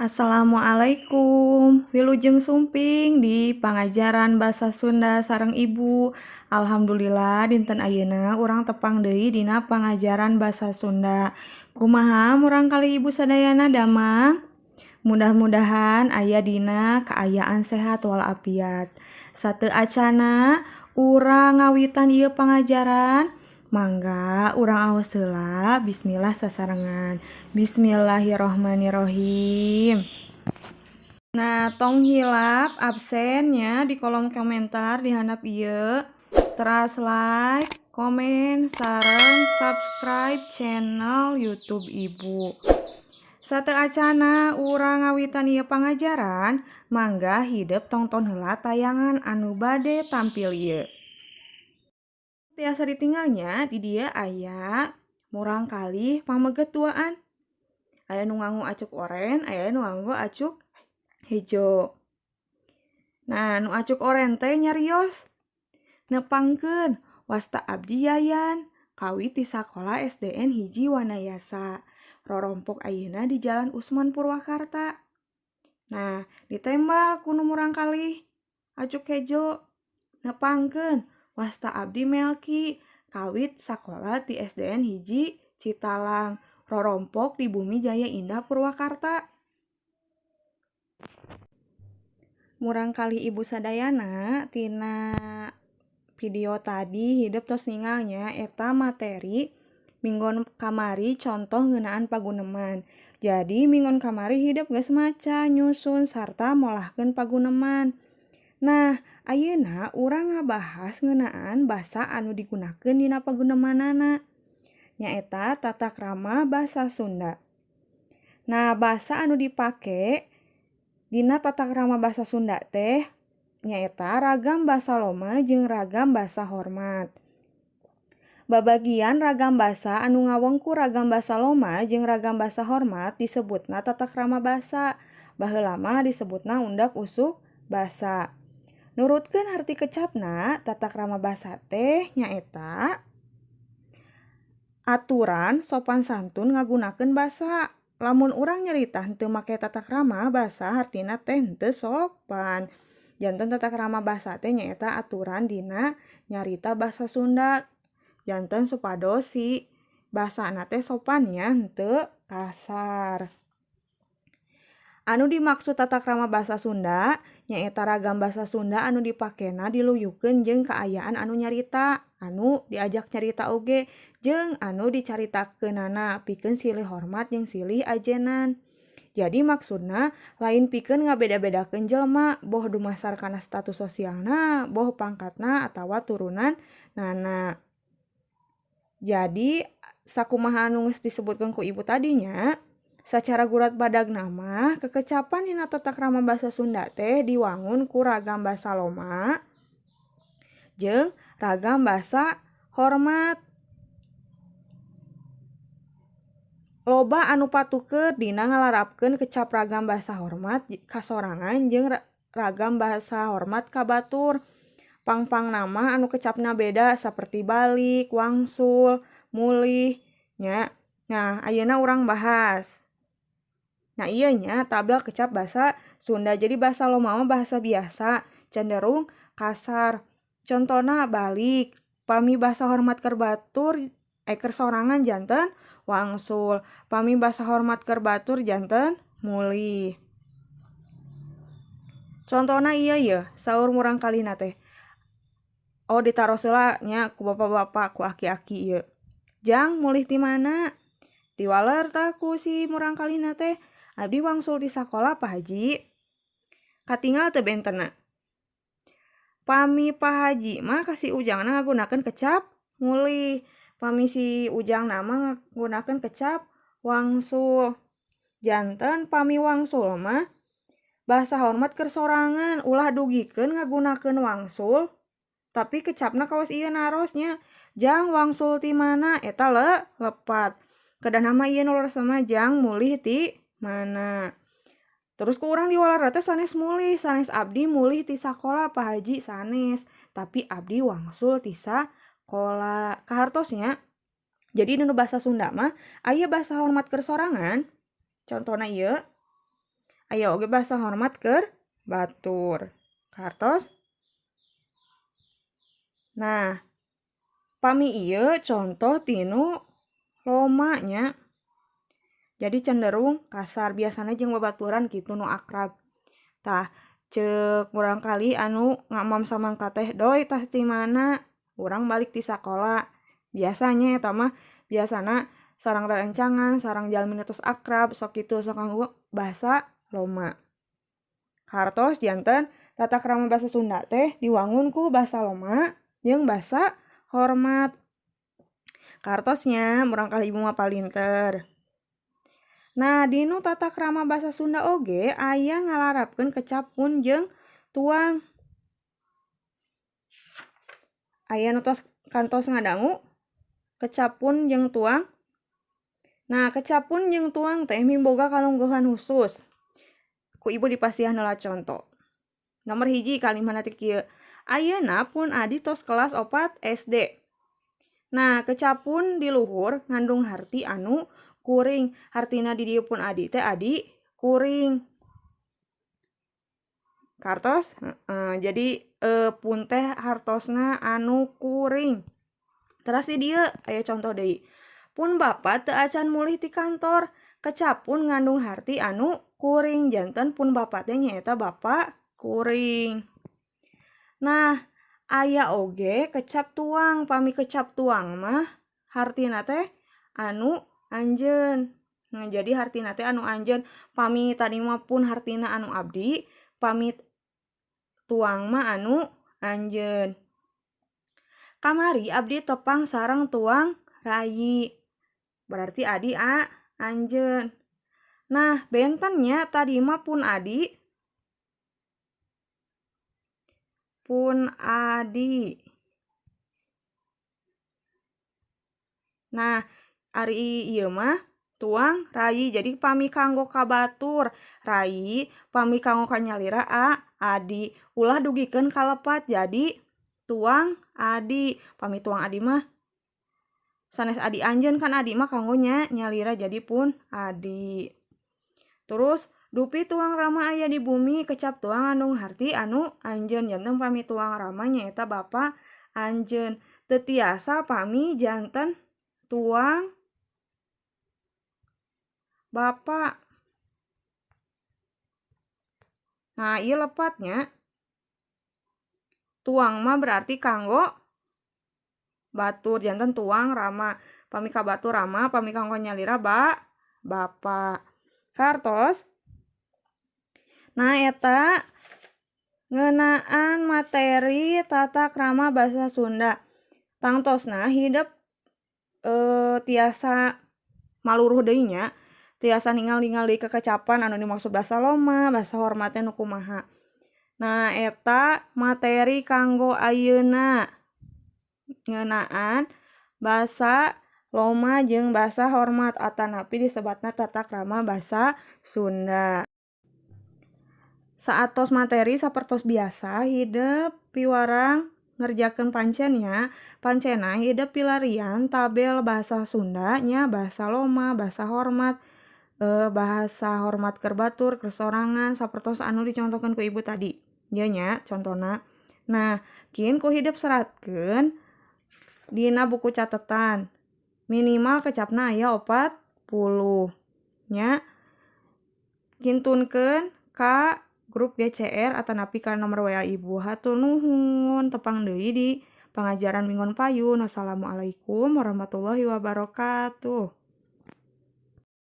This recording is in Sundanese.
Assalamualaikum, wilujeng sumping di pangajaran basa Sunda sareng Ibu. Alhamdulillah dinten ayeuna urang tepang deui dina pangajaran basa Sunda. Kumaha murangkalih Ibu sadayana, damang? Mudah-mudahan aya dina kaayaan sehat walafiat. Sateu acana urang ngawitan ieu pangajaran, mangga urang aos heula bismillah sasarengan. Bismillahirrohmanirrohim. Nah, tong hilap absennya di kolom komentar di handap ieu. Teras like, komen, sareng subscribe channel YouTube Ibu. Sateu acana urang ngawitan ieu pangajaran, mangga hidep tongton heula tayangan anu bade tampil ieu. Tiasa ditingal nya, di dieu aya murangkalih pameget duaan. Aya nu nganggo acuk oren, aya nu nganggo acuk hejo. Nah, nu acuk oren teh nyarios, "Nepangkeun, wasta abdi Yayan, kawit di sakola SDN 1 Wanayasa. Rorompok ayeuna di Jalan Usman, Purwakarta." Nah, ditembal ku nu murangkalih acuk hejo, "Nepangkeun, wasta abdi Melki, kawit sakola ti SDN 1 Citalang, rorompok di Bumi Jaya Indah, Purwakarta." Murangkalih Ibu sadayana, tina video tadi hidep tos ningal nya eta materi minggon kamari, contoh ngeunaan paguneman. Jadi minggon kamari hidep geus maca, nyusun, sarta molahkeun paguneman. Nah, ayeuna urang ngabahas ngeunaan basa anu digunakeun dina pagunemanana, nyaeta tata krama basa Sunda. Nah, basa anu dipake dina tata krama basa Sunda teh nyaeta ragam basa loma jeung ragam basa hormat. Babagian ragam basa anu ngawengku ragam basa loma jeung ragam basa hormat disebutna tata krama basa. Baheula mah disebutna undak usuk basa. Nurutkeun arti kecapna, tata krama basa teh nyaeta aturan sopan santun ngagunakeun basa. Lamun urang nyarita henteu make tata krama basa, hartina teh henteu sopan. Janten tata krama basa teh nyaeta aturan dina nyarita basa Sunda. Janten supados si basana teh sopan nya, henteu kasar. Anu dimaksud tata krama basa Sunda nyaeta ragam basa Sunda anu dipakena diluyukeun jeung kaayaan anu nyarita, anu diajak nyarita oge, jeung anu dicaritakeunana pikeun silih hormat jeung silih ajenan. Jadi maksudna lain pikeun ngabeda-bedakeun jelema, boh dumasar kana status sosialna, boh pangkatna atawa turunan nana. Jadi sakumaha anu geus disebutkeun ku Ibu tadi nya, sacara gurat badagna mah kekecapan dina tata krama basa Sunda teh diwangun ku ragam basa loma jeung ragam basa hormat. Loba anu patuker dina ngalarapkeun kecap ragam basa hormat ka sorangan jeung ragam basa hormat ka batur. Pang-pangna mah anu kecapna beda saperti balik, wangsul, mulih nya. Nah, ayeuna urang bahas. Nah, ieu nya tabel kecap basa Sunda. Jadi bahasa loma mah bahasa biasa, cenderung kasar. Contona balik, pami bahasa hormat keur batur keur sorangan janten wangsul, pami bahasa hormat keur batur janten mulih. Contona ieu yeuh, saur murangkalihna teh. Oh, ditaros heula nya ku bapak-bapak, ku aki-aki ieu. "Jang, mulih ti mana?" Diwaler tah ku si murangkalihna teh, "Abdi wangsul ti sakola, Pak Haji." Katingal teu bentenna? Pami Pak Haji mah ka si Ujangna ngagunakeun kecap mulih. Pami si Ujangna mah ngagunakeun kecap wangsul. Janten pami wangsul mah bahasa hormat keur sorangan, ulah dugikeun ngagunakeun wangsul tapi kecapna kawas ieu naros nya, "Jang, wangsul ti mana?" Eta lepat. Kedahna mah ieu nu leres mah, "Jang, mulih ti mana?" Terus ku urang diwaler teh, "Sanes mulih, sanes, abdi mulih ti sakola, Pak Haji, sanes, tapi abdi wangsul ti sakola." Kahartos nya? Jadi dina bahasa Sunda mah aya bahasa hormat keur sorangan, contohna ieu. Aya oge bahasa hormat keur batur. Kartos? Nah, pami ieu contoh tinu loma nya. Jadi cenderung kasar biasana jeung babaturan kitu nu akrab. Tah, ceuk murangkali anu ngamam samangka teh doi tas ti mana? Urang balik ti sakola. Biasanya eta mah biasana sareng rerencangan, sareng jalmi nu tos akrab, sok kitu sok nganggo bahasa loma. Hartos janten tata krama basa Sunda teh diwangun ku basa loma jeung basa hormat. Kartosnya murangkali ibu mah palinter. Nah, dinu tata krama basa Sunda oge aya ngalarapkeun kecap pun jeung tuang. Aya nu tos kantos ngadangu kecap pun jeung tuang. Nah, kecap pun jeung tuang teh miboga kalungguhan khusus. Ku ibu dipasihan heula conto. Nomor 1 kalimatna teh kieu. Ayeuna pun adi tos kelas 4 SD. Nah, kecap pun di luhur ngandung harti anu kuring. Hartina di dieu pun adi teh adi kuring. Kartos? Jadi pun teh hartosna anu kuring. Teras di dieu aya contoh deui. Pun bapa teu acan mulih ti kantor. Kecap pun ngandung harti anu kuring. Janten pun bapa teh nyaeta bapa kuring. Nah, aya oge kecap tuang. Pami kecap tuang mah hartina teh anu anjeun. Nah, jadi hartina teh anu anjeun. Pami tadi mah pun hartina anu abdi, pami tuang mah anu anjeun. Kamari abdi tepang sareng tuang rayi. Berarti adi a anjeun. Nah, bentennya tadi mah pun adi. Pun adi. Nah, ari ieu mah tuang rayi. Jadi pami kanggo ka batur rayi, pami kanggo ka nyalira a adi. Ulah dugikeun kalepat jadi tuang adi. Pami tuang adi mah sanes adi anjeun, kan adi mah kanggo nya nyalira jadi pun adi. Terus dupi tuang rama aya di bumi, kecap tuang ngandung harti anu anjeun. Janten pami tuang rama nyaeta bapa anjeun. Teu tiasa pami janten tuang bapa. Nah, ieu lepatnya. Tuang mah berarti kanggo batur, janten tuang rama. Pami ka batur rama, pami kanggo nyalira bapa. Kartos. Nah, eta ngeunaan materi tata krama basa Sunda. Tangtosna hidep tiasa maluruh deui nya, tiasa ningal-ningal deui kekecapan anu dimaksud basa loma, basa hormatna nu kumaha. Nah, eta materi kanggo ayeuna ngeunaan basa loma jeung basa hormat atanapi disebatna tata krama basa Sunda. Saatos materi sapertos biasa hidep piwarang ngerjakeun pancennya. Pancena hidep pilarian tabel bahasa Sunda nya, bahasa loma, bahasa hormat, bahasa hormat keur batur, keur sorangan sapertos anu dicontohkeun ku ibu tadi. Ieu nya contona. Nah, kin ku hidep seratkeun dina buku catetan. Minimal kecapna aya 40 nya. Kintunkeun ka grup GCR atanapi ka nomor WA ibu. Hatur nuhun, tepang deui di pangajaran minggon payun. Wassalamualaikum warahmatullahi wabarakatuh.